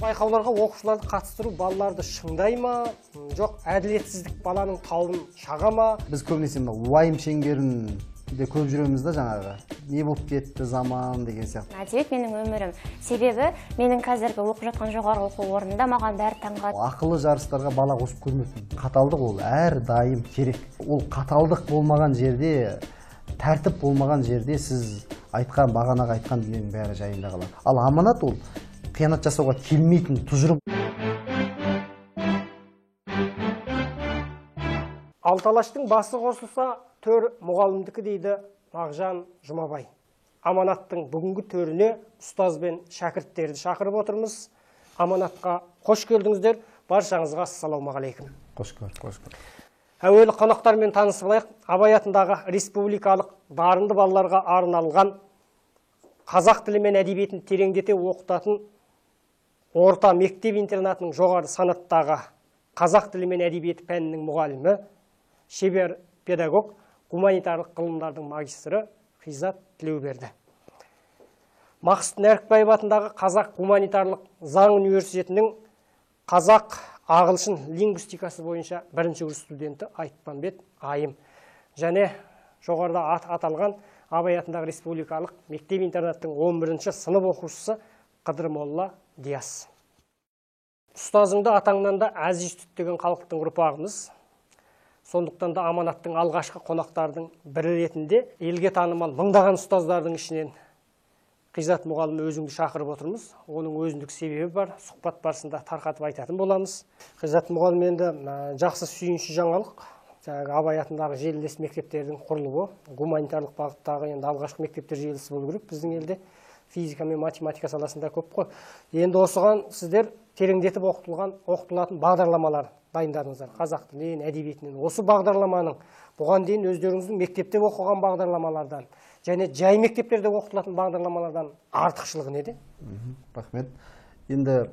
Байқауларға оқушыларды қатыстыру балаларды шыңдай ма, жоқ әділетсіздік баланың тауын шаға ма? Біз көбінесе мына уайым шеңберінде көп жүреміз да, жаңағы не болып кетті заман деген сияқты. Әдебиет менің өмірім. Себебі менің қазіргі оқып жатқан жоғарғы оқу орнында маған бәрі таңғалады. Ақылы жарыстарға бала қосып көрмеппін. Қаталдық ол әрдайым керек. Ол қаталдық болмаған жерде, тәртіп болмаған жерде сіз айтқан, бағанағы айтқан дүниенің бәрі жайында қалады. Ал аманат ол қиянат жасауға келмейтін тұжырым. Алты алаштың басы қосылса, төр мұғалімдікі дейді Мағжан Жұмабай. Аманаттың бүгінгі төріне ұстаз бен шәкірттерді шақырып отырмыз. Аманатқа қош келдіңіздер. Баршаңызға ассалаумағалейкум. Қош көрдік. Қош көрдік. Әуелі қонақтармен танысып алайық. Абай атындағы республикалық дарынды балаларға арналған қазақ тілі мен әдебиетін тереңдете оқытатын орта мектеп интернатының жоғары санаттағы қазақ тілі мен әдебиеті пәнінің мұғалімі, шебер педагог, гуманитарлық ғылымдардың магистрі Қизат Тілеуберді. Мақсұт Нәрікбаев атындағы Қазақ гуманитарлық заң университетінің қазақ ағылшын лингвистикасы бойынша бірінші курс студенті Айтпанбет Айым. Және жоғарыда аталған Абай атындағы республикалық мектеп интернаттың 11-ші сынып оқушысы Қыдырмолла Диас. Ұстазыңды атаңнан да әзиз тұт деген халықтың ұрпағымыз. Сондықтан да аманаттың алғашқы қонақтардың бірі ретінде елге танымал мыңдаған ұстаздардың ішінен Қизат мұғалім өзіңді шақырып отырмыз. Оның өзіндік себебі бар, сұхбат барысында тарқатып айтатын боламыз. Қизат мұғалім, енді жақсы сүйінші жаңалық. Жаңағы Абай атындағы желілес мектептердің құрылуы, гуманитарлық бағыттағы енді алғашқы мектептер желісі болу керек біздің елде. Физика мен математика саласында көп қой. Енді осыған сіздер тереңдетіп оқытылатын бағдарламалар дайындадыңыздар. Қазақ тілінен, әдебиетінен. Осы бағдарламаның бұған дейін өздеріңіздің мектепте оқыған бағдарламалардан және жай мектептерде оқытылатын бағдарламалардан артықшылығы неде? Рахмет. Енді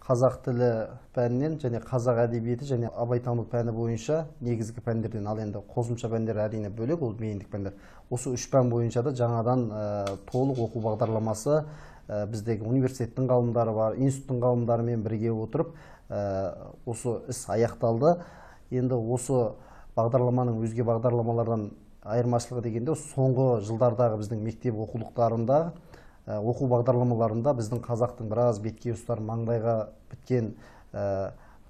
қазақ тілі пәнінен және қазақ әдебиеті және абайтану пәні бойынша негізгі пәндерден, ал енді қосымша пәндер әрине бөлек, ол бейіндік пәндер. Осы үш пән бойынша да жаңадан толық оқу бағдарламасы біздегі университеттің ғалымдары бар, институттың ғалымдарымен бірге отырып осы іс аяқталды. Енді осы бағдарламаның өзге бағдарламалардан айырмашылығы дегенде, соңғы жылдардағы біздің мектеп оқулықтарында, оқу бағдарламаларында біздің қазақтың біраз бетке ұстар, маңдайға біткен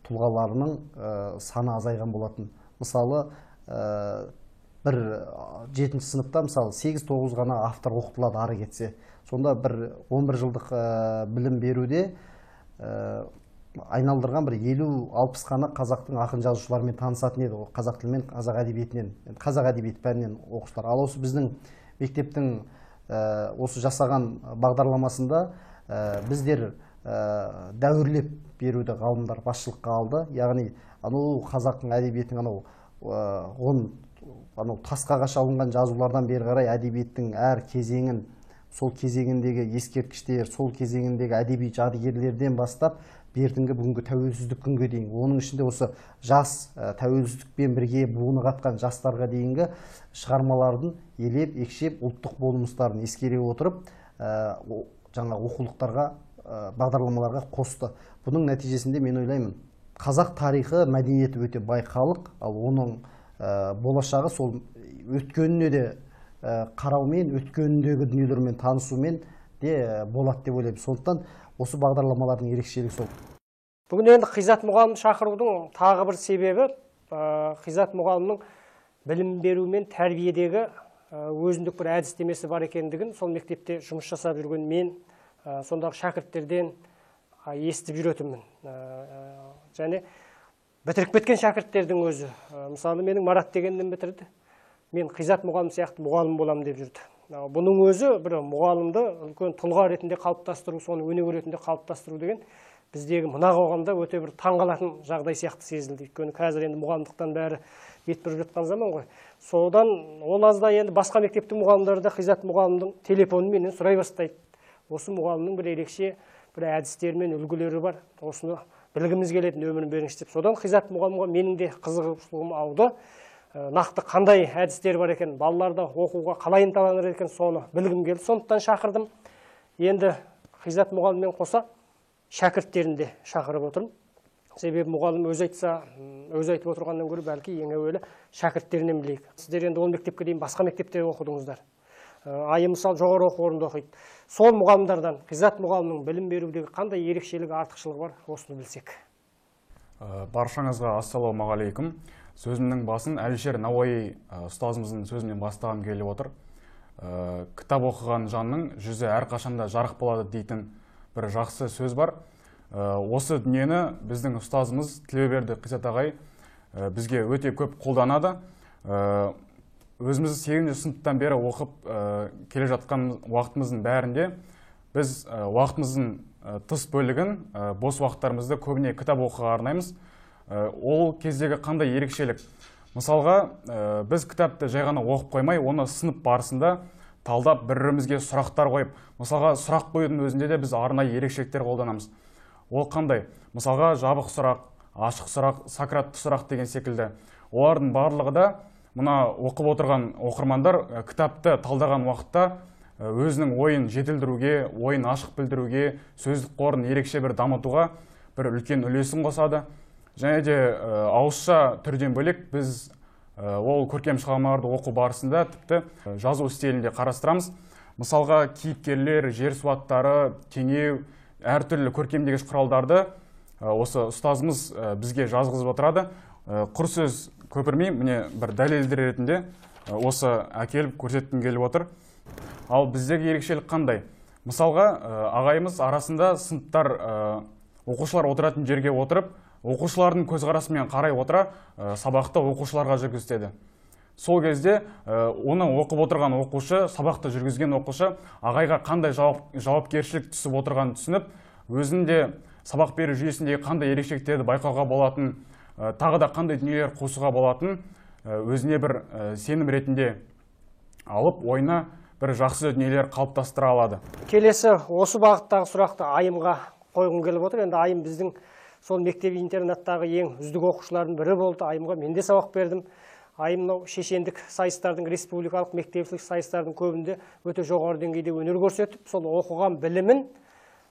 тұлғаларының саны азайған болатын. Мысалы, бір 7-ші сыныпта мысалы 8-9 ғана автор оқытылады ары кетсе. Сонда бір 11 жылдық білім беруде айналдырған бір 50-60 ғана қазақтың ақын жазушыларымен танысатын еді. Қазақ тілімен, қазақ әдебиетінен, қазақ әдебиеті пәнінен оқушылар. Ал осы біздің мектептің осы жасаған бағдарламасында біздер дәуірлеп беруді ғалымдар басшылыққа алды. Яғни анау қазақтың әдебиетінің анау анау тасқа қашалынған жазулардан бері қарай әдебиеттің әр кезеңін, сол кезеңіндегі ескерткіштер, сол кезеңіндегі әдеби жәдігерлерден бастап бертінгі бүгінгі тәуелсіздік күнге дейін, оның ішінде осы жас тәуелсіздікпен бірге буыны қатқан жастарға дейінгі шығармалардың елеп, екшеп, ұлттық болмыстарын ескере отырып, жаңа оқулықтарға, бағдарламаларға қосты. Бұның нәтижесінде мен ойлаймын, қазақ тарихы, мәдениеті өте бай халық, ал оның болашағы сол өткеніне де қараумен, өткеніндегі дүниелермен танысумен де болады деп ойлаймын. Сондықтан осы бағдарламалардың ерекшелігі сол. Бүгін енді Қизат мұғалім шақырудың тағы бір себебі, Қизат мұғалімнің білім беру мен тәрбиедегі өзіндік бір әдістемесі бар екендігін сол мектепте жұмыс жасап жүрген мен сондағы шәкірттерден естіп жүретінмін. Және бітіріп кеткен шәкірттердің өзі, мысалы менің Марат дегеннен бітірді, мен Қизат мұғалім сияқты мұғалім боламын деп жүрді. Бұның өзі бір мұғалімді үлкен тұлға ретінде қалыптастыру, соны өнеге ретінде қалыптастыру деген біздегі мына қоғамда өте бір таңғалатын жағдай сияқты сезілді. Өйткені қазір енді мұғалімдіктен бәрі бет бұрып жатқан заман ғой. Содан ол азда енді басқа мектептің мұғалімдері де Қизат мұғалімнің телефонын менен сұрай бастайды. Осы мұғалімнің бір ерекше бір әдістері мен үлгілері бар. Осыны білгіміз келеді, нөмірін беріңізші деп. Содан Қизат мұғалімге менің де қызығушылығым ауды. Нақты қандай әдістер бар екен, балаларды оқуға қалай ынталандырар екен, соны білгім келді. Сондықтан шақырдым. Енді Қизат мұғаліммен қоса шәкірттерін де шақырып отырмын. Себебі мұғалім өзі айтса, өзі айтып отырғаннан гөрі бәлки ең әуелі шәкірттерінен білейік. Сіздер енді ол мектепке дейін басқа мектепте оқыдыңыздар. Айым мысалы жоғары оқу орнында оқиды. Сол мұғалімдардан Ғизат мұғалімнің білім берудегі қандай ерекшелігі, артықшылығы бар, осыны білсек. Баршаңызға ассалаумағалейкум. Сөзімнің басын Әлішер Науаи ұстазымыздың сөзімен бастағым келіп отыр. Кітап оқыған жанның жүзі әрқашанда жарық болады дейтін бір жақсы сөз бар. Осы дүниені біздің ұстазымыз Тілеуберді Қизат ағай бізге өте көп қолданады. Өзіміз 8-ші сыныптан бері оқып келе жатқан уақытымыздың бәрінде біз уақытымыздың тыс бөлігін, бос уақыттарымызды көбіне кітап оқуға арнаймыз. Ол кездегі қандай ерекшелік? Мысалға, біз кітапты жай ғана оқып қоймай, оны сынып барысында талдап, бір-бірімізге сұрақтар қойып, мысалға сұрақ қоюдың өзінде де біз арнайы ерекшеліктер қолданамыз. Ол қандай? Мысалға, жабық сұрақ, ашық сұрақ, сократты сұрақ деген секілді. Олардың барлығы да мына оқып отырған оқырмандар кітапты талдаған уақытта өзінің ойын жетілдіруге, ойын ашық білдіруге, сөздік қорын ерекше бір дамытуға бір үлкен үлесін қосады. Және де ауызша түрден бөлек біз ол көркем шығармаларды оқу барысында тіпті жазу стилінде қарастырамыз. Мысалға, кейіпкерлер, жер су аттары, теңеу, әртүрлі көркемдегіш құралдарды осы ұстазымыз бізге жазғызып отырады. Құр сөз көпірмей, міне бір дәлелдер ретінде осы әкеліп көрсеткім келіп отыр. Ал біздегі ерекшелік қандай? Мысалға, ағайымыз арасында сыныптар, оқушылар отыратын жерге отырып, оқушылардың көзқарасымен қарай отыра, сабақты оқушыларға жүргізеді. Сол кезде оны оқып отырған оқушы, сабақты жүргізген оқушы ағайға қандай жауапкершілік түсіп отырғанын түсініп, өзінде сабақ беру жүйесіндегі қандай ерекшеліктерді байқауға болатын, тағы да қандай дүниелер қосуға болатын, өзіне бір сенім ретінде алып, ойына бір жақсы дүниелер қалыптастыра алады. Келесі осы бағыттағы сұрақты Айымға қойғым келіп отыр. Енді Айым біздің сол мектеп интернаттағы ең үздік оқушылардың бірі болды. Айымға мен де сабақ бердім. Айым мынау шешендік сайыстардың, республикалық мектепшілік сайыстардың көбінде өте жоғары деңгейде өнер көрсетіп, сол оқыған білімін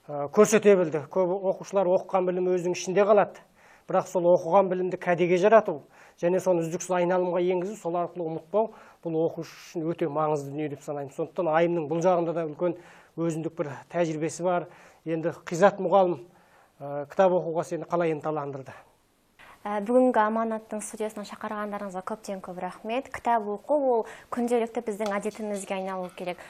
көрсете білді. Көп оқушылар оқыған білімі өзінің ішінде қалады. Бірақ сол оқыған білімді кәдеге жарату және соны үздіксіз айналымға енгізу, сол арқылы ұмытпау, бұл оқушы үшін өте маңызды дүние деп санаймын. Сондықтан Айымның бұл жағында да үлкен өзіндік бір тәжірибесі бар. Енді Қизат мұғалім кітап оқуға сені қалай ынталандырды? Бүгінгі Аманаттың студиясына шақырғандарыңызға көптен көп рахмет. Кітап оқу ол күнделікті біздің әдетімізге айналу керек.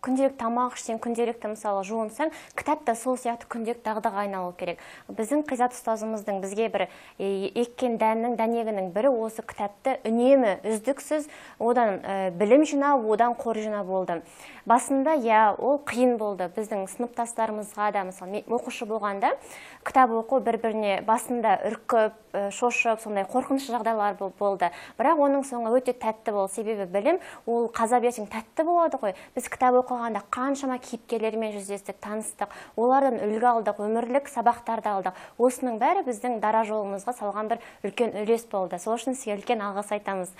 Күнделікті тамақ ішсең, күнделікті мысалы жуынсаң, кітап та сол сияқты күнделікті дағдыға айналу керек. Біздің Қизат ұстазымыздың бізге бір еккен дәннің дәнегінің бірі осы кітапты үнемі үздіксіз одан білім жинау, одан қор жинау болды. Басында иә, ол қиын болды. Біздің сыныптастарымызға да, мысалы, оқушы болғанда кітап оқу бір-біріне басында үркіп, шошып, сондай қорқынышты жағдайлар болды. Бірақ оның соңы өте тәтті болды. Себебі білім ол қаза берсең тәтті болады ғой. Біз кітап оқығанда қаншама кейіпкерлермен жүздестік, таныстық, олардан үлгі алдық, өмірлік сабақтарды алдық. Осының бәрі біздің дара жолымызға салған бір үлкен үлес болды. Сол үшін сізге үлкен алғыс айтамыз.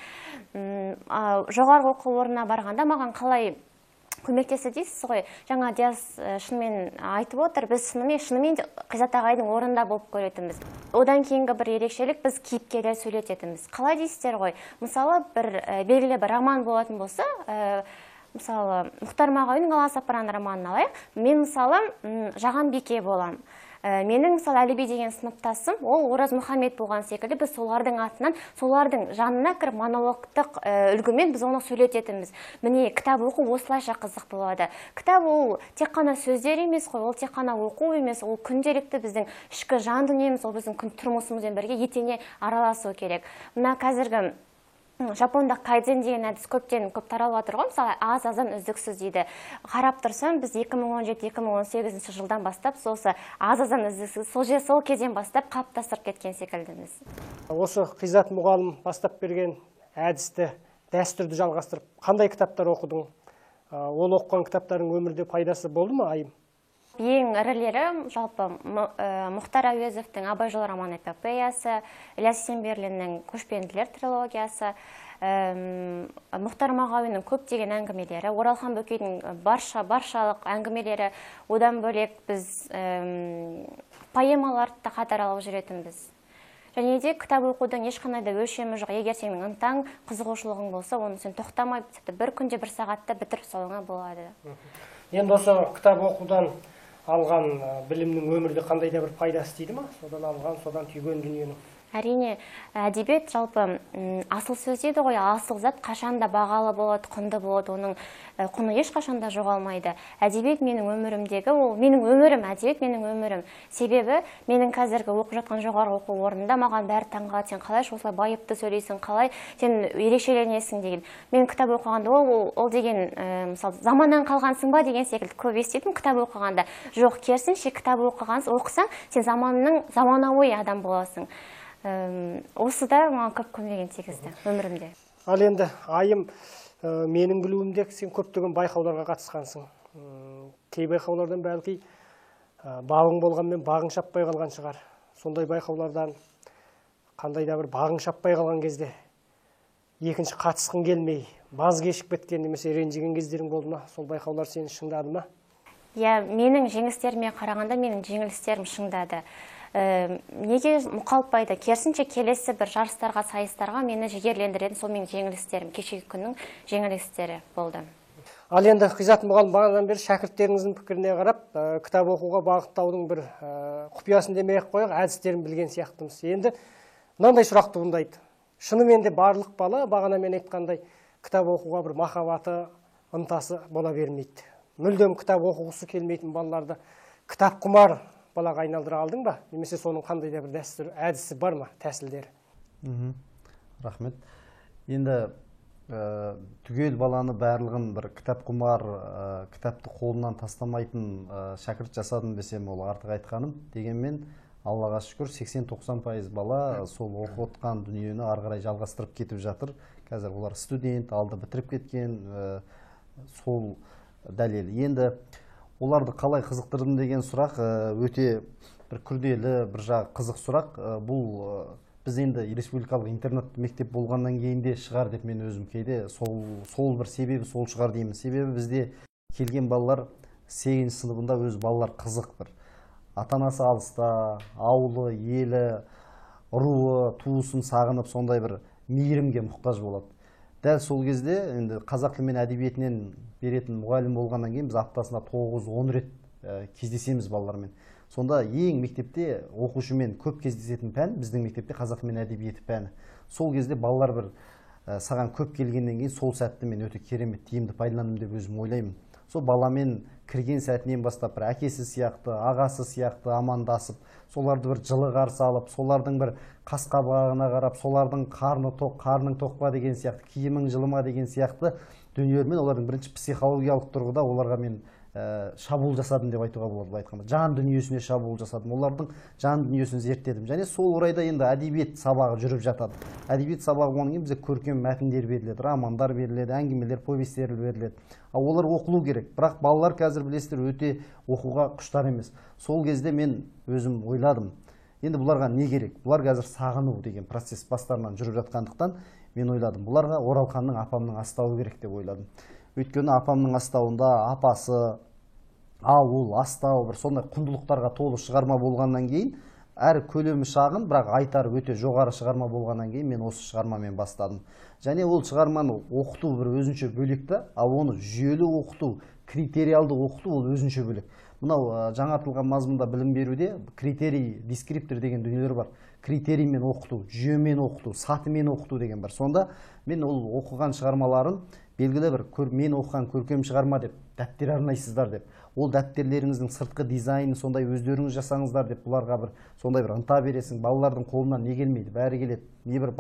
Жоғарғы оқу орнына барғанда маған қалай көмектесті дейсіз ғой. Жаңа Диас шынымен айтып отыр, біз шынымен Қизат ағайдың орнында болып көретінбіз. Одан кейінгі бір ерекшелік, біз кейіпкерлер сөйлететінбіз. Қалай дейсіздер ғой? Мысалы, бір белгілі бір роман болатын болса, мысалы, Мұхтар Мағауиннің Аласапыран романын алайық. Мен мысалы Жаған Бике боламын. Менің мысалы Әліби деген сыныптасым, ол Ораз Мұхаммед болған секілді, біз солардың атынан, солардың жанына кіріп монологтық үлгімен біз оны сөйлететінбіз. Міне, кітап оқу осылайша қызық болады. Кітап ол тек қана сөздер емес қой, ол тек қана оқу емес, ол күнделікті біздің ішкі жан дүниеміз, ол біздің күн тұрмысымызбен бірге етене араласу керек. Мына қазіргі жапондық кайдзен деген әдіс көптен көп таралып жатыр ғой, мысалы аз-аздан үздіксіз дейді. Қарап тұрсам, біз 2017-2018 жылдан бастап сосы аз-аздан үздіксіз, сол кезден бастап қалыптастырып кеткен секілдіміз. Осы Қизат мұғалім бастап берген әдісті, дәстүрді жалғастырып, қандай кітаптар оқыдың? Ол оқыған кітаптардың өмірде пайдасы болды ма, Айым? Ең ірілері жалпы Мұхтар Әуезовтің «Абай жолы» роман эпопеясы, Ілияс Есенберлиннің «Көшпенділер» трилогиясы, Мұхтар Мағауиннің көптеген әңгімелері, Оралхан Бөкейдің баршалық әңгімелері. Одан бөлек біз поэмаларды да қатар алып жүретінбіз. Және де кітап оқудың ешқандай да өлшемі жоқ. Егер сенің ынтаң, қызығушылығың болса, оны сен тоқтамай, тіпті бір күнде бір сағатта бітіріп салуыңа болады. Енді осы кітап оқудан алған білімнің өмірде қандай да бір пайдасы тиді ма? Содан алған, содан түйген дүниенің. Әрине, әдебиет жалпы асыл сөз дейді ғой, асыл зат қашан да бағалы болады, құнды болады, оның құны ешқашан да жоғалмайды. Әдебиет менің өмірімдегі, ол менің өмірім, әдебиет менің өмірім. Себебі менің қазіргі оқып жатқан жоғарғы оқу орнында маған бәрі таңғалады, сен қалай осылай байыпты сөйлейсің, қалай сен ерекшеленесің деген. Мен кітап оқығанда ол деген, мысалы, заманнан қалғансың ба деген секілді көп еститінмін кітап оқығанда. Жоқ, керісінше, кітап оқысаң, сен заманның заманауи адам боласың. Осы да маған көп көмегін тигізді өмірімде. Ал енді Айым, менің білуімде сен көптеген байқауларға қатысқансың. Кей байқаулардан бәлки бағың болғанмен бағың шаппай қалған шығар. Сондай байқаулардан қандай да бір бағың шаппай қалған кезде екінші қатысқың келмей, баз кешіп кеткен немесе ренжіген кездерің болды ма? Сол байқаулар сені шыңдады ма? Иә, менің жеңістеріме қарағанда менің жеңілістерім шыңдады. Неге мұқалпайды? Керісінше, келесі бір жарыстарға, сайыстарға мені жігерлендіретін сол менің жеңілістерім, кешегі күннің жеңілістері болды. Ал енді Ғизат мұғалім, бағанадан бері шәкірттеріңіздің пікіріне қарап, кітап оқуға бағыттаудың бір құпиясын демей ақ қояйық, әдістерін білген сияқтымыз. Енді мынандай сұрақ туындайды. Шынымен де барлық бала, бағана мен айтқандай, кітап оқуға бір махаббаты, ынтасы бола бермейді. Мүлдем кітап оқығысы келмейтін балаларды кітап құмар балаға айналдыра алдың ба? Немесе соның қандай да бір дәстүр, әдісі бар ма, тәсілдері? Рахмет. Енді түгел баланы барлығын бір кітап құмар, кітапты қолынан тастамайтын шәкірт жасадым десем, ол артық айтқаным. Дегенмен Аллаға шүкір, 80-90% бала сол оқып отқан дүниені ары қарай жалғастырып кетіп жатыр. Қазір олар студент, алды бітіріп кеткен, сол дәлел. Енді оларды қалай қызықтырдым деген сұрақ өте бір күрделі, бір жағы қызық сұрақ. Бұл біз енді республикалық интернат мектеп болғаннан кейін де шығар деп мен өзім кейде сол бір себебі сол шығар деймін. Себебі бізде келген балалар 8 сыныбында өз балалар қызық бір. Ата-анасы алыста, ауылы, елі, руы, туысын сағынып сондай бір мейірімге мұқтаж болады. Дәл сол кезде енді қазақ тілі мен әдебиетінен беретін мұғалім болғаннан кейін біз аптасына 9-10 рет кездесеміз балалармен. Сонда ең мектепте оқушымен көп кездесетін пән біздің мектепте қазақ тілі мен әдебиеті пәні. Сол кезде балалар бір саған көп келгеннен кейін сол сәтті мен өте керемет тиімді пайдаландым деп өзім ойлаймын. Сол баламен кірген сәтінен бастап бір әкесі сияқты, ағасы сияқты амандасып, соларды бір жылы қарсы алып, солардың бір қас қабағына қарап, солардың қарны тоқ, қарның тоқ па деген сияқты, киімің жылы ма деген сияқты дүниелермен олардың бірінші психологиялық тұрғыда оларға мен шабуыл жасадым деп айтуға болады, былай айтқанда. Жан дүниесіне шабуыл жасадым, олардың жан дүниесін зерттедім. Және сол орайда енді әдебиет сабағы жүріп жатады. Әдебиет сабағы болғаннан кейін бізде көркем мәтіндер беріледі, романдар беріледі, әңгімелер, повестер беріледі. Ал олар оқылу керек. Бірақ балалар қазір білесіздер өте оқуға құштар емес. Сол кезде мен өзім ойладым. Енді бұларға не керек? Бұлар қазір сағыну деген процесс бастарынан жүріп жатқандықтан мен ойладым. Бұларға Оралханның апамның астауы керек деп ойладым. Өйткені апамның астауында апасы, ауыл, астау бір сондай құндылықтарға толы шығарма болғаннан кейін, әр көлемі шағын, бірақ айтары өте жоғары шығарма болғаннан кейін мен осы шығармамен бастадым. Және ол шығарманы оқыту бір өзінше бөлек та, ал оны жүйелі оқыту, критериалды оқыту ол өзінше бөлек. Мынау жаңартылған мазмұнда білім беруде критерий, дескриптор деген дүниелер бар. Критериймен оқыту, жүйемен оқыту, сатымен оқыту деген бар. Сонда мен ол оқыған шығармаларын белгілі бір мен оқыған көркем шығарма деп дәптер арнайсыздар деп, ол дәптерлеріңіздің сыртқы дизайнын сондай өздеріңіз жасаңыздар деп бұларға бір сондай бір ынта бересің. Балалардың қолынан не келмейді, бәрі келеді. Не бір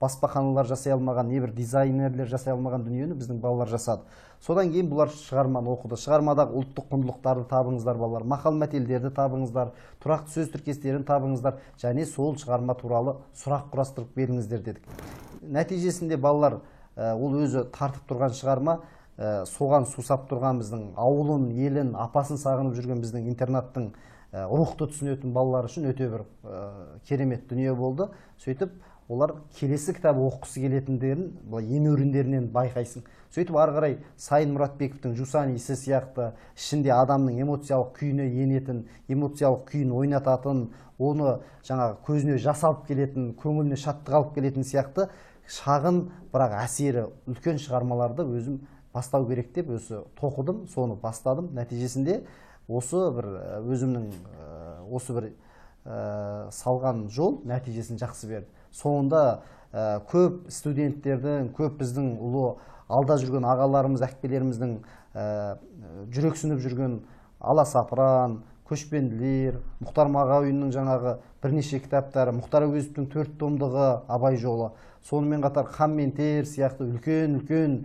баспаханалар жасай алмаған, не бір дизайнерлер жасай алмаған дүниені біздің балалар жасады. Содан кейін бұлар шығарманы оқыды. Шығармадағы ұлттық құндылықтарды табыңыздар балалар, мақал-мәтелдерді табыңыздар, тұрақты сөз тіркестерін табыңыздар және сол шығарма туралы сұрақ құрастырып беріңіздер дедік. Нәтижесінде балалар ол өзі тартып тұрған шығарма Соған сусап тұрған біздің ауылын, елін, апасын сағынып жүрген біздің интернаттың рухты түсінетін балалар үшін өте бір керемет дүние болды. Сөйтіп олар келесі кітап оқығысы келетіндерін былай емеуріндерінен байқайсың. Сөйтіп ары қарай Сайын Мұратбековтің «Жусан иісі» сияқты ішінде адамның эмоциялық күйіне енетін, эмоциялық күйін ойнататын, оны жаңағы көзіне жас алып келетін, көңіліне шаттық алып келетін сияқты шағын, бірақ әсері үлкен шығармаларды өзім бастау керек деп өзі тоқыдым, соны бастадым. Нәтижесінде осы бір өзімнің осы бір салған жол нәтижесін жақсы берді. Соңында көп студенттердің, көп біздің ұлы алда жүрген ағаларымыз, әкпелеріміздің жүрексініп жүрген Аласапыран, Көшпенділер, Мұхтар Мағауиннің жаңағы бірнеше кітаптары, Мұхтар Әуезовтің 4 томдығы Абай жолы, сонымен қатар Қан мен тер сияқты үлкен-үлкен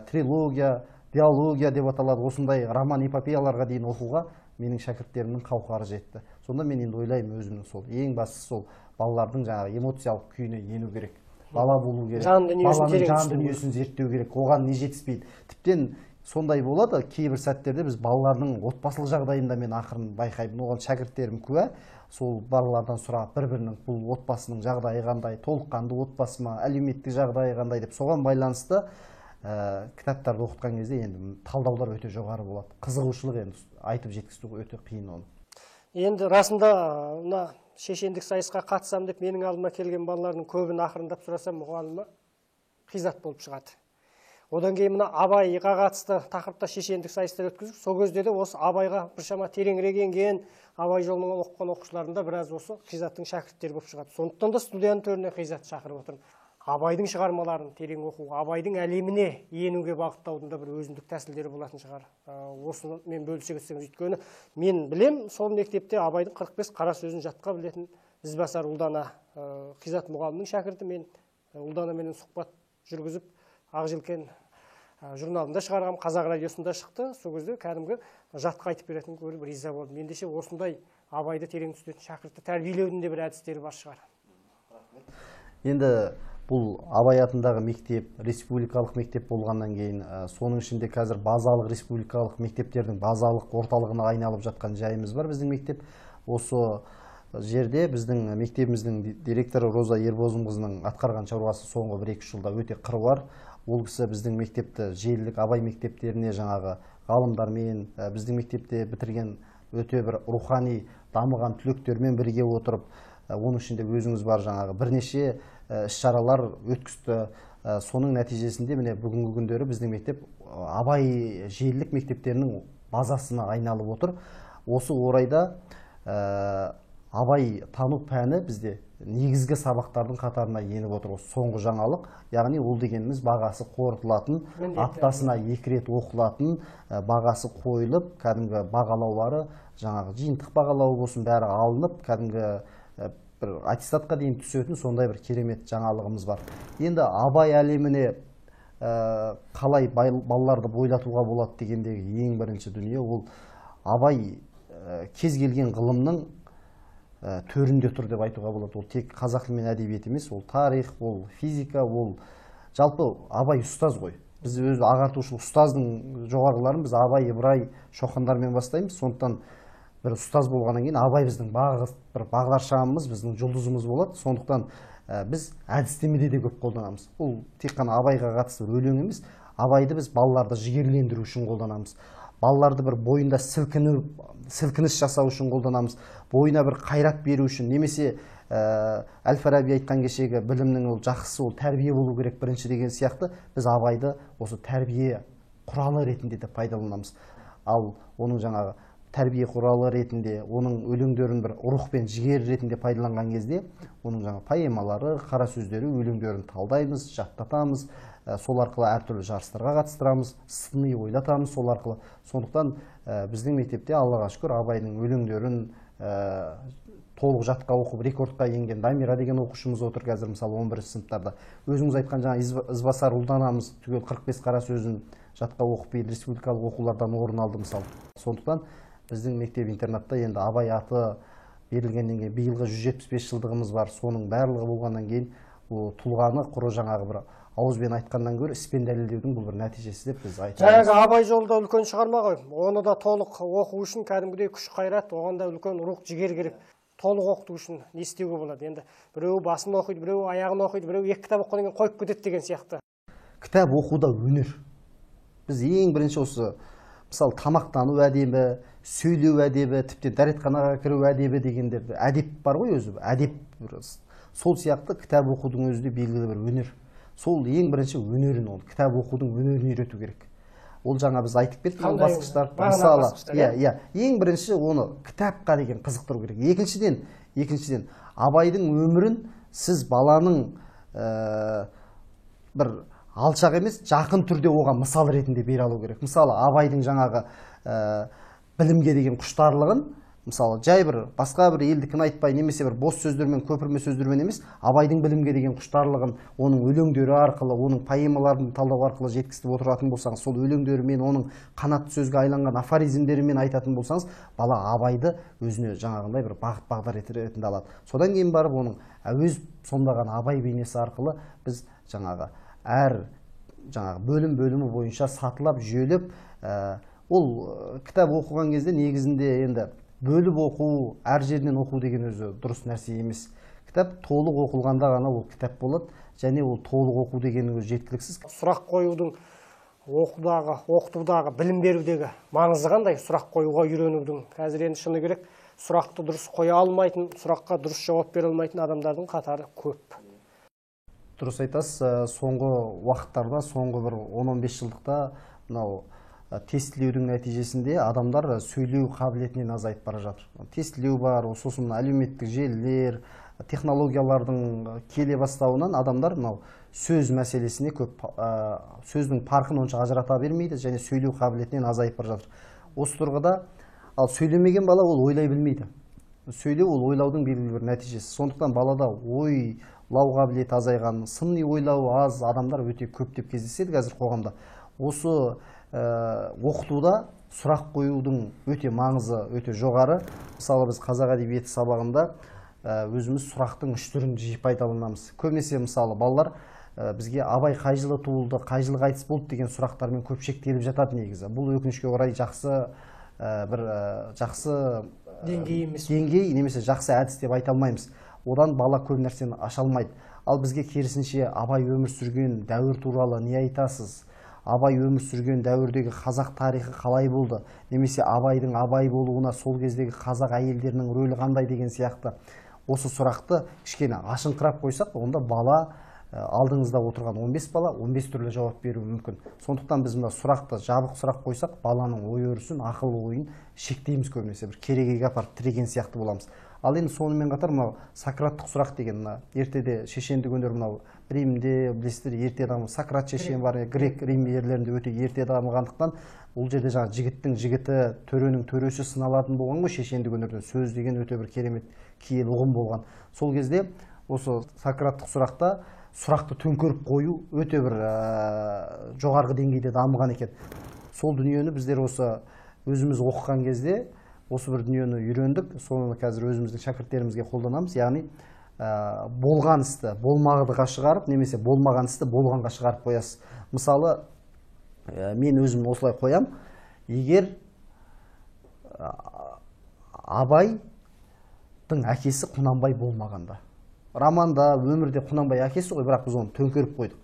трилогия, диалогия деп аталады, осындай роман эпопеяларға дейін оқуға менің шәкірттерімнің қауқары жетті. Сонда мен енді ойлаймын өзімнің сол ең бастысы сол балалардың жаңағы эмоциялық күйіне ену керек, бала болу керек, баланың жан дүниесін зерттеу керек, оған не жетіспейді. Тіптен сондай болады, кейбір сәттерде біз балалардың отбасылық жағдайында мен ақырын байқаймын, оған шәкірттерім куә, сол балалардан сұрап бір-бірінің бұл отбасының жағдайы қандай, толыққанды отбасы ма, әлеуметтік жағдайы қандай деп соған байланысты кітаптарды оқытқан кезде енді талдаулар өте жоғары болады. Қызығушылық енді айтып жеткізу өте қиын оны. Енді расында мына шешендік сайысқа қатысам деп менің алдыма келген балалардың көбін ақырындап сұрасам, мұғалімі Қизат болып шығады. Одан кейін мына Абайға қатысты тақырыпта шешендік сайыстар өткіздік. Сол кезде де осы Абайға біршама тереңірек енген, Абай жолын оқыған оқушылардың да біраз осы Қизаттың шәкірттері болып шығады. Сондықтан да студияның төріне Қизат шақырып отырмын. Абайдың шығармаларын терең оқу, Абайдың әлеміне енуге бағыттаудың да бір өзіндік тәсілдері болатын шығар. Осыны мен бөлісе кетсеңіз, өйткені мен білем, сол мектепте Абайдың 45 қара сөзін жатқа білетін ізбасар Ұлдана, Қизат мұғалімнің шәкірті. Мен Ұлданаменен сұхбат жүргізіп, Ақжелкен журналында шығарғам, Қазақ радиосында шықты. Сол кезде кәдімгі жатқа айтып беретін көріп риза болдым. Ендеше осындай Абайды терең түсінетін шәкіртті тәрбиелеудің де бір әдістері бар шығар. Енді бұл Абай атындағы мектеп, республикалық мектеп болғаннан кейін, соның ішінде қазір базалық республикалық мектептердің базалық орталығына айналып жатқан жайымыз бар біздің мектеп. Осы жерде біздің мектебіміздің директоры Роза Ербозымқызының атқарған шаруасы соңғы 1-2 жылда өте қыруар. Ол кісі біздің мектепті желілік Абай мектептеріне жаңағы ғалымдармен, біздің мектепте бітірген өте бір рухани дамыған түлектермен бірге отырып, оның ішінде өзіңіз бар жаңағы бірнеше іс-шаралар өткізді. Соның нәтижесінде міне бүгінгі күндері біздің мектеп Абай желілік мектептерінің базасына айналып отыр. Осы орайда Абай тану пәні бізде негізгі сабақтардың қатарына еніп отыр. Осы соңғы жаңалық, яғни ол дегеніміз бағасы қорытылатын, аптасына 2 рет оқылатын, бағасы қойылып, кәдімгі бағалаулары, жаңағы жиынтық бағалауы болсын, бәрі алынып, кәдімгі бір аттестатқа дейін түсетін сондай бір керемет жаңалығымыз бар. Енді Абай әлеміне қалай балаларды бойлатуға болады дегендегі ең бірінші дүние ол Абай кез келген ғылымның төрінде тұр деп айтуға болады. Ол тек қазақ тілі мен әдебиет емес, ол тарих, ол физика, ол жалпы Абай ұстаз ғой. Біз өз ағартушылық ұстаздың жоғарғыларын біз Абай, Ыбырай, Шоқандармен бастаймыз. Сондықтан бір ұстаз болғаннан кейін Абай біздің бір бағдаршамымыз, біздің жұлдызымыз болады. Сондықтан біз әдістемеде де көп қолданамыз. Ол тек қана Абайға қатысты бір өлең емес, Абайды біз балаларды жігерлендіру үшін қолданамыз. Балаларды бір бойында сілкініс жасау үшін қолданамыз, бойына бір қайрат беру үшін, немесе Әл-Фараби айтқан кешегі білімнің ол жақсысы ол тәрбие болу керек бірінші деген сияқты біз Абайды осы тәрбие құралы ретінде де пайдаланамыз. Ал оның жаңағы тәрбие құралы ретінде, оның өлеңдерін бір рух пен жігер ретінде пайдаланған кезде, оның жаңа поэмалары, қара сөздері, өлеңдерін талдаймыз, жаттатамыз, сол арқылы әртүрлі жарыстарға қатыстырамыз, сыни ойлатамыз сол арқылы. Сондықтан біздің мектепте Аллаға шүкір Абайдың өлеңдерін толық жатқа оқып рекордқа енген Дамира деген оқушымыз отыр қазір, мысалы 11 сыныптарда. Өзіңіз айтқан жаңа Ізбасар Ұлданамыз түгел 45 қара сөзін жатқа оқып биыл республикалық оқулардан орын алды мысалы. Сондықтан біздің мектеп-интернатта енді Абай аты берілгеннен кейін биылғы 175 жылдығымыз бар, соның барлығы болғаннан кейін ол тұлғаны құры жаңағы бір Ауызбен айтқаннан гөрі іспен дәлелдеудің бұл бір нәтижесі деп біз айта Жаңағы аламыз. Абай жолы да үлкен шығарма ғой. Оны да толық оқу үшін кәдімгідей күш қайрат, оған да үлкен рух жігер керек. Толық оқыту үшін не істеуге болады? Енді біреуі басын оқиды, біреуі аяғын оқиды, біреуі екі кітап оқығаннан кейін қойып кетеді деген сияқты. Кітап оқу да өнер. Біз ең бірінші осы, мысалы, тамақтану әдебі, сөйлеу әдебі, тіптен дәретханаға кіру әдебі дегендер, әдеп бар ғой өзі, әдеп бір. Сол сияқты кітап оқудың өзі де белгілі бір өнер. Сол ең бірінші өнерін, ол кітап оқудың өнерін үйрету керек. Ол жаңа біз айтып кеттік, ол Қандай басқыштар. бағанағы Мысалы, басқыштар, иә, иә? иә, ең бірінші оны кітапқа деген қызықтыру керек. Екіншіден Абайдың өмірін сіз баланың бір алшақ емес, жақын түрде оған мысал ретінде бере алу керек. Мысалы, Абайдың жаңағы білімге деген құштарлығын, мысалы, жай бір басқа бір елдікін айтпай, немесе бір бос сөздермен, көпірме сөздермен емес, Абайдың білімге деген құштарлығын оның өлеңдері арқылы, оның поэмаларын талдау арқылы жеткізіп отыратын болсаңыз, сол өлеңдерімен, оның қанатты сөзге айланған афоризмдерімен айтатын болсаңыз, бала Абайды өзіне жаңағындай бір бағыт бағдар ретінде алады. Содан кейін барып оның Әуезов сомдаған Абай бейнесі арқылы біз жаңағы әр жаңағы бөлім бөлімі бойынша сатылап, жүйелеп, ол кітап оқыған кезде негізінде енді бөліп оқу, әр жерінен оқу деген өзі дұрыс нәрсе емес. Кітап толық оқылғанда ғана ол кітап болады, және ол толық оқу дегеннің өзі жеткіліксіз. Сұрақ қоюдың оқудағы, оқытудағы, білім берудегі маңызы қандай? Сұрақ қоюға үйренудің. Қазір енді шыны керек, сұрақты дұрыс қоя алмайтын, сұраққа дұрыс жауап бере алмайтын адамдардың қатары көп. Дұрыс айтасыз, соңғы уақыттарда, соңғы бір 10-15 жылдықта мынау тестілеудің нәтижесінде адамдар сөйлеу қабілетінен азайып бара жатыр. Тестілеу бар, сосын мына әлеуметтік желілер, технологиялардың келе бастауынан адамдар мынау сөз мәселесіне көп, сөздің парқын онша ажырата бермейді және сөйлеу қабілетінен азайып бара жатыр. Осы тұрғыда, ал сөйлемеген бала ол ойлай білмейді. Сөйлеу ол ойлаудың белгілі бір нәтижесі. Сондықтан балада ойлау қабілеті азайған, сыни ойлау аз адамдар өте көптеп кездеседі қазір қоғамда. Осы оқытуда сұрақ қоюдың өте маңызы өте жоғары. Мысалы, біз қазақ әдебиеті сабағында өзіміз сұрақтың үш түрін жиі пайдаланамыз. Көбінесе, мысалы, балалар бізге Абай қай жылы туылды, қай жылы қайтыс болды деген сұрақтармен көп шектеліп жатады негізі. Бұл өкінішке орай жақсы, бір, жақсы, деңгей емес. Деңгей немесе жақсы әдіс деп айта алмаймыз. Одан бала көп нәрсені аша алмайды. Ал бізге керісінше Абай өмір сүрген дәуір туралы не айтасыз? Абай өмір сүрген дәуірдегі қазақ тарихы қалай болды? Немесе Абайдың Абай болуына сол кездегі қазақ әйелдерінің рөлі қандай деген сияқты. Осы сұрақты кішкене ашыңқырап қойсақ, онда бала, алдыңызда отырған 15 бала 15 түрлі жауап беруі мүмкін. Сондықтан біз мына сұрақты жабық сұрақ қойсақ, баланың ой өрісін, ақыл ойын шектейміз көбінесе, бір керегеге апарып тіреген сияқты боламыз. Ал енді сонымен қатар мынау сократтық сұрақ деген мына ертеде шешендік өнер, мынау Римде білесіздер, ерте дамы Сократ шешен бар, грек Рим ерлерінде өте ерте дамығандықтан ол жерде жаңа жігіттің жігіті, төренің төресі сыналатын болған ғой шешендік өнерден. Сөз деген өте бір керемет киелі ұғым болған. Сол кезде осы сократтық сұрақта сұрақты төңкеріп қою өте бір жоғарғы деңгейде дамыған екен. Сол дүниені біздер осы өзіміз оқыған кезде осы бір дүниені үйрендік, соны қазір өзіміздің шәкірттерімізге қолданамыз. Яғни, болған істі болмағыға шығарып, немесе болмаған істі болғанға шығарып қоясыз. Мысалы, мен өзім осылай қоям. Егер Абайдың әкесі Құнанбай болмағанда, романда, өмірде Құнанбай әкесі ғой, бірақ біз оны төңкеріп қойдық.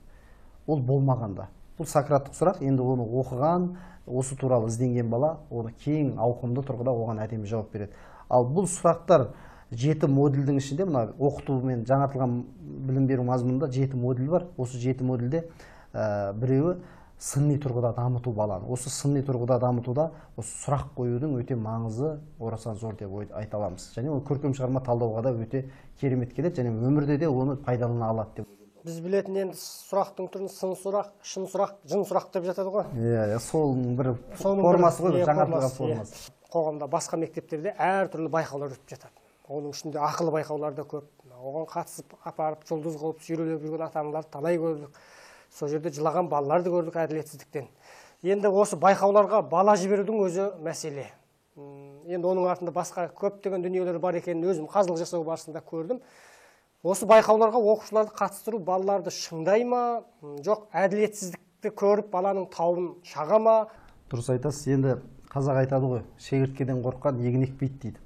Ол болмағанда. Бұл сократтық сұрақ, енді оны оқыған, осы туралы ізденген бала, оны кең ауқымды тұрғыда оған әдемі жауап береді. Ал бұл сұрақтар 7 модульдің ішінде, мына оқыту мен жаңартылған білім беру мазмұнында 7 модуль бар. Осы 7 модульде, біреуі сыни тұрғыда дамыту баланы. Осы сыни тұрғыда дамытуда осы сұрақ қоюдың өте маңызы орасан зор деп айта аламыз. Және ол көркем шығарма талдауға да өте керемет келеді, және өмірде де оны пайдалана алады деп. Біз білетін енді сұрақтың түрін сын сұрақ, шын сұрақ, жын сұрақ деп жатады ғой. Иә, иә, соның бір Соның бір формасы ғой, иә, жаңартылған формасы, иә. формасы. Қоғамда басқа мектептерде әртүрлі байқаулар өтіп жатады. Оның ішінде ақылы байқаулар да көп. Оған қатысып апарып, жұлдыз қылып, сүйрелеп жүрген ата-аналарды талай көрдік. Сол жерде жылаған балаларды көрдік әділетсіздіктен. Енді осы байқауларға бала жіберудің өзі мәселе. Енді оның артында басқа көптеген дүниелер бар екенін өзім қазылық жасау барысында көрдім. Осы байқауларға оқушыларды қатыстыру балаларды шыңдай ма, жоқ әділетсіздікті көріп баланың тауын шаға ма? Дұрыс айтасыз. Енді қазақ айтады ғой, шегірткеден қорыққан егін екпейді дейді.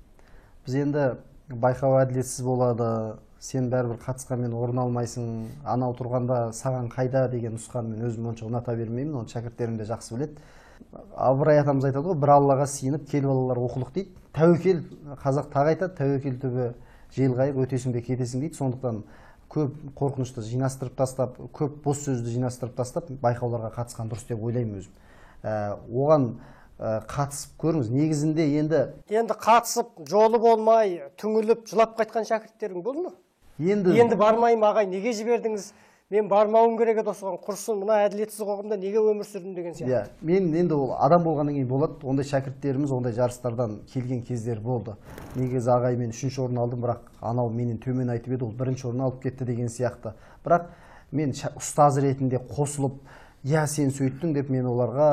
Біз енді байқау әділетсіз болады, сен бәрібір қатысқанмен орын алмайсың, анау тұрғанда саған қайда деген нұсқаны мен өзім онша ұната бермеймін, оны шәкірттерім де жақсы біледі. Абырай атамыз айтады ғой, бір Аллаға сиынып кел балалар оқулық дейді. Тәуекел, қазақ тағы айтады, тәуекел түбі жел қайық, өтесің бе кетесің дейді. Сондықтан көп қорқынышты жинастырып тастап, көп бос сөзді жинастырып тастап, байқауларға қатысқан дұрыс деп ойлаймын өзім. Оған қатысып көріңіз. Негізінде енді қатысып, жолы болмай, түңіліп, жылап қайтқан шәкірттерің болды ма? Енді бармаймын ағай, неге жібердіңіз? Мен бармауым керек еді осыған, құрсын, мына әділетсіз қоғамда неге өмір сүрдім деген сияқты. Иә, мен енді ол адам болғаннан кейін болады, ондай шәкірттеріміз ондай жарыстардан келген кездер болды. Негізі ағай мен 3-ші орын алдым, бірақ анау менен төмен айтып еді, ол 1-ші орын алып кетті деген сияқты. Бірақ мен ұстаз ретінде қосылып, я сен сөйттің деп мен оларға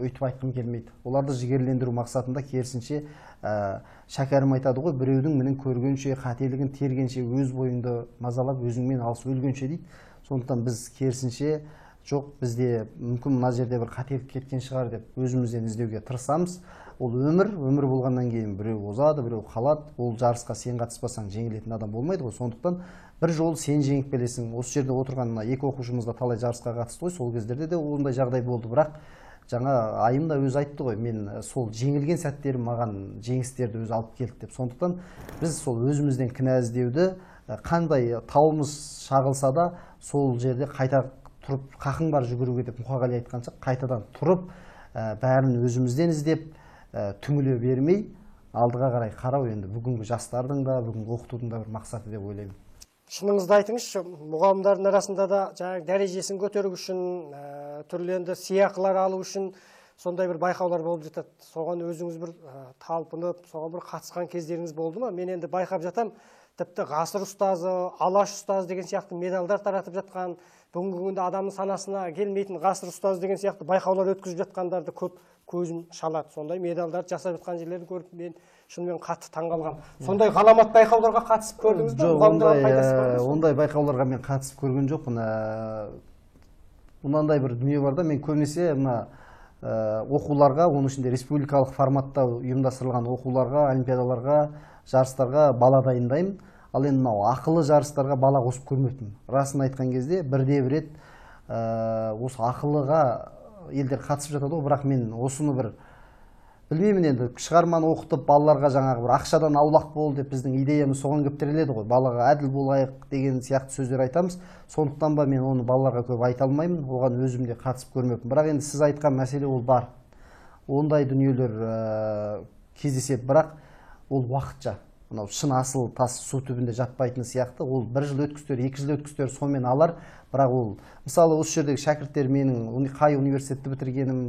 өйтіп айтқым келмейді. Оларды жігерлендіру мақсатында керісінше Шәкәрім айтады ғой, біреудің мінін көргенше, қателігін тергенше, өз бойыңды мазалап, өзіңмен алысып өлгенше дейді. Сондықтан біз керісінше, жоқ, бізде мүмкін мына жерде бір қателік кеткен шығар деп өзімізден іздеуге тырысамыз. Ол өмір, өмір болғаннан кейін біреу озады, біреу қалады. Ол жарысқа сен қатыспасаң жеңілетін адам болмайды ғой. Сондықтан бір жол сен жеңіп келесің. Осы жерде отырған мына екі оқушымыз да талай жарысқа қатысты ғой. Сол кездерде де ондай жағдай болды. Бірақ жаңа Айым да өзі айтты ғой, мен сол жеңілген сәттерім маған жеңістерді өзі алып келді деп. Сондықтан біз сол өзімізден кінә іздеуді, қандай тауымыз шағылса да сол жерде қайта тұрып, қақың бар жүгіруге деп Мұқағали айтқанша, қайтадан тұрып, бәрін өзімізден іздеп, түңіле бермей алдыға қарай қарау енді бүгінгі жастардың да, бүгінгі оқытудың да бір мақсаты деп ойлаймын. Шыныңызды айтыңызшы, мұғалімдердің арасында да жаңағы дәрежесін көтеру үшін, түрлі енді сыйақылар алу үшін сондай бір байқаулар болып жатады. Соған өзіңіз бір талпынып, соған бір қатысқан кездеріңіз болды ма? Мен енді байқап жатам, тіпті ғасыр ұстазы, алаш ұстазы деген сияқты медальдар таратып жатқан, бүгінгі күнде адамның санасына келмейтін ғасыр ұстазы деген сияқты байқаулар өткізіп жатқандарды көп көзім шалады. Сондай медальдар жасап жатқан жерлерді көріп, мен шынымен қатты таңғалғам. Сондай ғаламат байқауларға қатысып көрдіңіз бе? Жоқ, ондай байқауларға мен қатысып көрген жоқпын. Мынандай бір дүние бар да, мен көбінесе мына оқуларға, оның ішінде республикалық форматта ұйымдастырылған оқуларға, олимпиадаларға, жарыстарға бала дайындаймын. Ал енді мынау ақылы жарыстарға бала қосып көрмеппін. Расын айтқан кезде бірде бір рет осы ақылыға елдер қатысып жатады ғой, бірақ мен осыны бір білмеймін енді, шығарманы оқытып балаларға жаңағы бір ақшадан аулақ бол деп біздің идеямыз соған келіп тіреледі ғой, балаға әділ болайық деген сияқты сөздер айтамыз. Сондықтан ба мен оны балаларға көп айта алмаймын, оған өзім де қатысып көрмеппін. Бірақ енді сіз айтқан мәселе ол бар. Ондай дүниелер кездеседі, бірақ ол уақытша. Мынау шын асыл тас су түбінде жатпайтын сияқты, ол бір жыл өткіздер, 2 жыл өткіздер, сонымен алар. Бірақ ол, мысалы, осы жердегі шәкірттер менің қай университетті бітіргенім,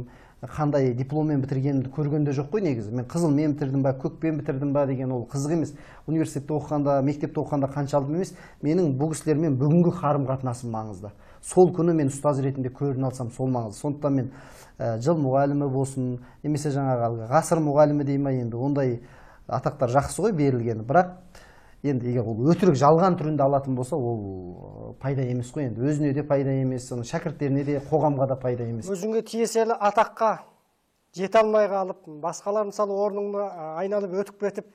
қандай дипломмен бітіргенімді көргенде жоқ қой негізі. Мен қызылмен бітірдім ба, көкпен бітірдім ба деген ол қызық емес. Университетте оқығанда, мектепте оқығанда қанша алдым емес, менің бұл кісілермен бүгінгі қарым-қатынасым маңызды. Сол күні мен ұстаз ретінде көріне алсам, сол маңызды. Сондықтан мен жыл мұғалімі болсын, немесе жаңағы ғасыр мұғалімі дей ма, енді ондай атақтар жақсы ғой берілгені. Бірақ енді егер ол өтірік жалған түрінде алатын болса, ол пайда емес қой енді. Өзіне де пайда емес, оның шәкірттеріне де, қоғамға да пайда емес. Өзіңе тиесілі атаққа жете алмай қалып, басқалар мысалы орныңды айналып өтіп кетіп,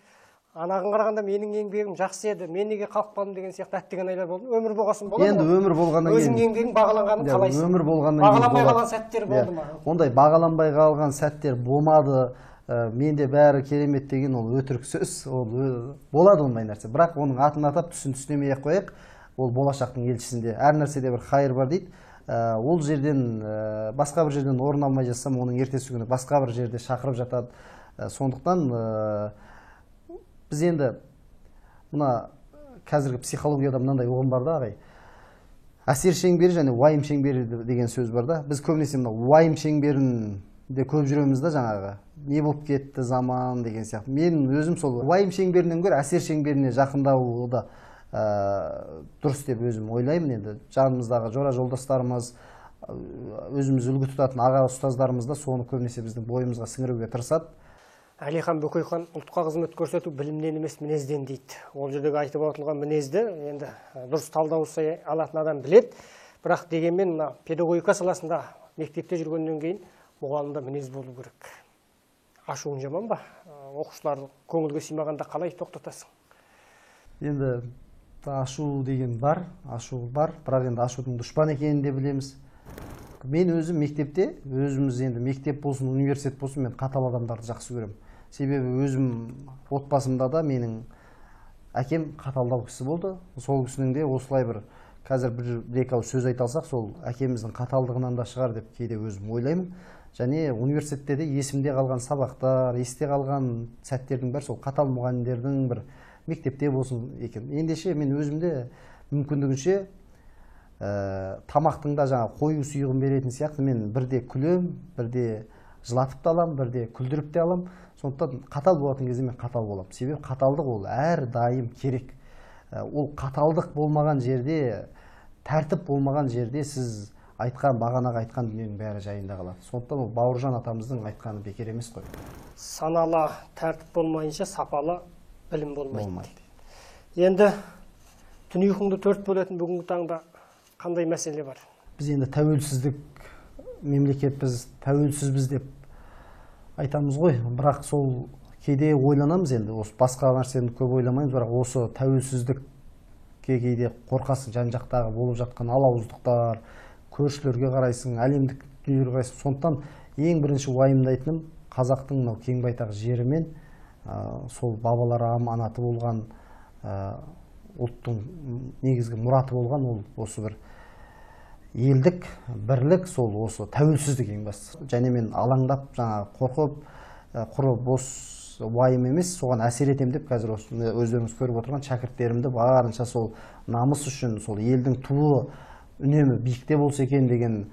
анағын қарағанда менің еңбегім жақсы еді, мен неге қалып қалдым деген сияқты әттеген айлар болды. Өмір болғасын болады. Енді өмір болғаннан кейін өзіңнің еңбегің бағаланғанын қалайсың. Өмір болғаннан кейін бағаланбай қалған сәттер болды ма? Ондай бағаланбай қалған сәттер болмады. Менде бәрі керемет деген ол өтірік сөз, ол болады ондай нәрсе. Бірақ оның атын атап түсін түсінемей ақ қояйық, ол болашақтың елшісінде. Әр нәрседе бір хайыр бар дейді. Ол жерден басқа бір жерден орын алмай жатсам, оның ертесі күні басқа бір жерде шақырып жатады. Сондықтан біз енді мына қазіргі психологияда мынандай ұғым бар да ағай. Әсер шеңбері және уайым шеңбері деген сөз бар да. Біз көбінесе мына уайым шеңберінде көп жүреміз да, жаңағы не болып кетті заман деген сияқты. Мен өзім сол уайым шеңберінен гөрі әсер шеңберіне жақындауы да дұрыс деп өзім ойлаймын. Енді жанымыздағы жора жолдастарымыз, өзіміз үлгі тұтатын аға ұстаздарымыз да соны көбінесе біздің бойымызға сіңіруге тырысады. Әлихан Бөкейхан ұлтқа қызмет көрсету білімнен емес мінезден дейді. Ол жердегі айтып отырған мінезді енді дұрыс талдау жасай алатын адам біледі. Бірақ дегенмен мына педагогика саласында мектепте жүргеннен кейін мұғалімде мінез болу керек. Ашуың жаман ба? Оқушылар көңілге сыймағанда қалай тоқтатасың? Енді ашу деген бар, ашу бар, бірақ енді ашудың дұшпан екенін де білеміз. Мен өзім мектепте, өзіміз енді мектеп болсын, университет болсын, мен қатал адамдарды жақсы көремін. Себебі өзім отбасымда да менің әкем қаталдау кісі болды. Сол кісінің де осылай бір қазір бір екі ауыз сөз айта алсақ, сол әкеміздің қаталдығынан да шығар деп кейде өзім ойлаймын. Және университетте де есімде қалған сабақтар, есте қалған сәттердің бәрі сол қатал мұғалімдердің бір мектепте болсын екен. Ендеше мен өзімде мүмкіндігінше тамақтың да жаңа қою сұйығын беретін сияқты мен бірде күлем, бірде жылатып та алам, бірде күлдіріп те алам. Сондықтан қатал болатын кезде мен қатал боламын. Себебі қаталдық ол әрдайым керек. Ол қаталдық болмаған жерде, тәртіп болмаған жерде сіз айтқан, бағанағы айтқан дүниенің бәрі жайында қалады. Сондықтан ол Бауыржан атамыздың айтқаны бекер емес қой. Саналы тәртіп болмайынша сапалы білім болмайды. Енді түн ұйқыңды төрт бөлетін бүгінгі таңда қандай мәселе бар? Біз енді тәуелсіздік мемлекетпіз, тәуелсізбіз деп айтамыз ғой. Бірақ сол кейде ойланамыз енді, осы басқа нәрсені көп ойламаймыз, бірақ осы тәуелсіздікке кейде қорқасың, жан-жақтағы болып жатқан алауыздықтар, көршілерге қарайсың, әлемдік дүниеге қарайсың. Сондықтан ең бірінші уайымдайтыным қазақтың мынау кең байтақ жерімен сол бабалар аманаты болған, ұлттың негізгі мұраты болған ол осы бір елдік, бірлік, сол осы тәуелсіздік ең бастысы. Және мен алаңдап, жаңа қорқып, құры бос уайым емес, соған әсер етем деп қазір осы өздеріңіз көріп отырған шәкірттерімді барынша сол намыс үшін, сол елдің туы үнемі биікте болса екен деген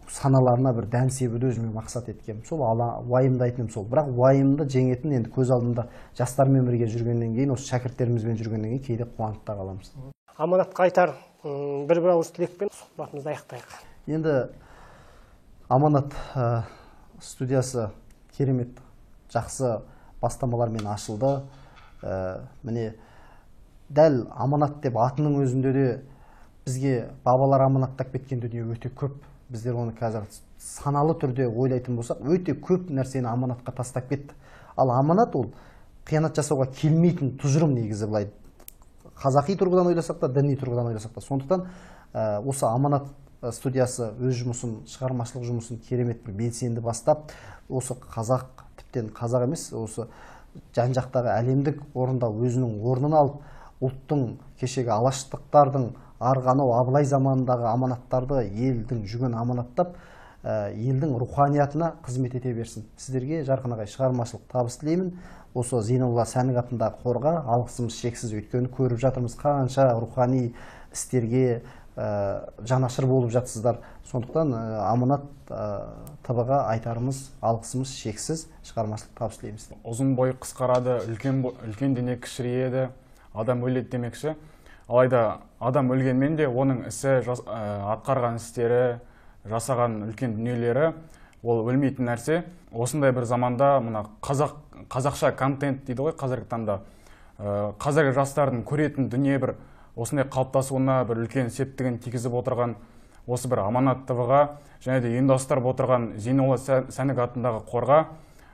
саналарына бір дән себуді өзіме мақсат еткем. Сол уайымдайтыным сол. Бірақ уайымды жеңетін енді көз алдымда жастармен бірге жүргеннен кейін, осы шәкірттерімізбен жүргеннен кейін кейде қуанып та қаламыз. Аманатқа айтар бір ауыз тілекпен сұхбатымызды аяқтайық. Енді Аманат студиясы керемет жақсы бастамалармен ашылды. Міне дәл Аманат деп атының өзінде де бізге бабалар аманаттап кеткен дүние өте көп. Біздер оны қазір саналы түрде ойлайтын болсақ, өте көп нәрсені аманатқа тастап кетті. Ал аманат ол қиянат жасауға келмейтін тұжырым негізі былай. Қазақи тұрғыдан ойласақ та, діни тұрғыдан ойласақ та. Сондықтан осы Аманат студиясы өз жұмысын, шығармашылық жұмысын керемет бір белсенді бастап, осы қазақ, тіптен қазақ емес, осы жан-жақтағы әлемдік орында өзінің орнын алып, ұлттың кешегі алаштықтардың арғы анау Абылай заманындағы аманаттарды елдің жүгін аманаттап, елдің руханиятына қызмет ете берсін. Сіздерге Жарқын ағай шығармашылық табыс тілеймін. Осы Зейнолла Сәнік атындағы қорға алғысымыз шексіз, өйткені көріп жатырмыз қанша рухани істерге жанашыр болып жатсыздар. Сондықтан Аманат ТВ-ға айтарымыз, алғысымыз шексіз, шығармашылық табыс тілейміз. Ұзын бой қысқарады, үлкен дене кішірейеді, адам өледі демекші. Алайда адам өлгенмен де оның ісі, атқарған істері, жасаған үлкен дүниелері ол өлмейтін нәрсе. Осындай бір заманда мына қазақша контент дейді ғой қазіргі таңда. Қазіргі жастардың көретін дүние бір осындай қалыптасуына бір үлкен септігін тигізіп отырған осы бір Аманат ТВ-ға және де ұйымдастырып отырған Зейнолла Сәнік атындағы қорға,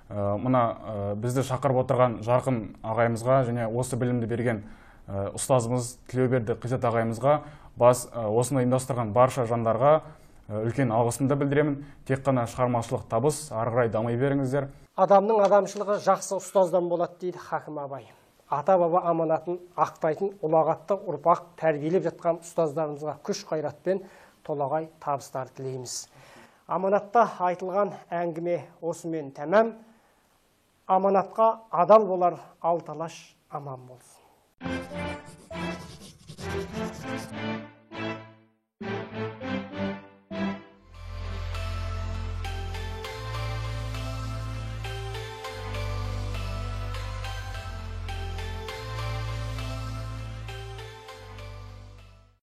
мына бізді шақырып отырған Жарқын ағайымызға және осы білімді берген ұстазымыз Тілеуберді Қизат ағайымызға, осыны ұйымдастырған барша жандарға үлкен алғысымды білдіремін. Тек қана шығармашылық табыс, ары қарай дами беріңіздер. Адамның адамшылығы жақсы ұстаздан болады дейді Хакім Абай. Ата-баба аманатын ақтайтын ұлағатты ұрпақ тәрбиелеп жатқан ұстаздарымызға күш қайратпен толағай табыстар тілейміз. Аманатта айтылған әңгіме осымен тәмам. Аманатқа адал болар алты алаш аман болсын.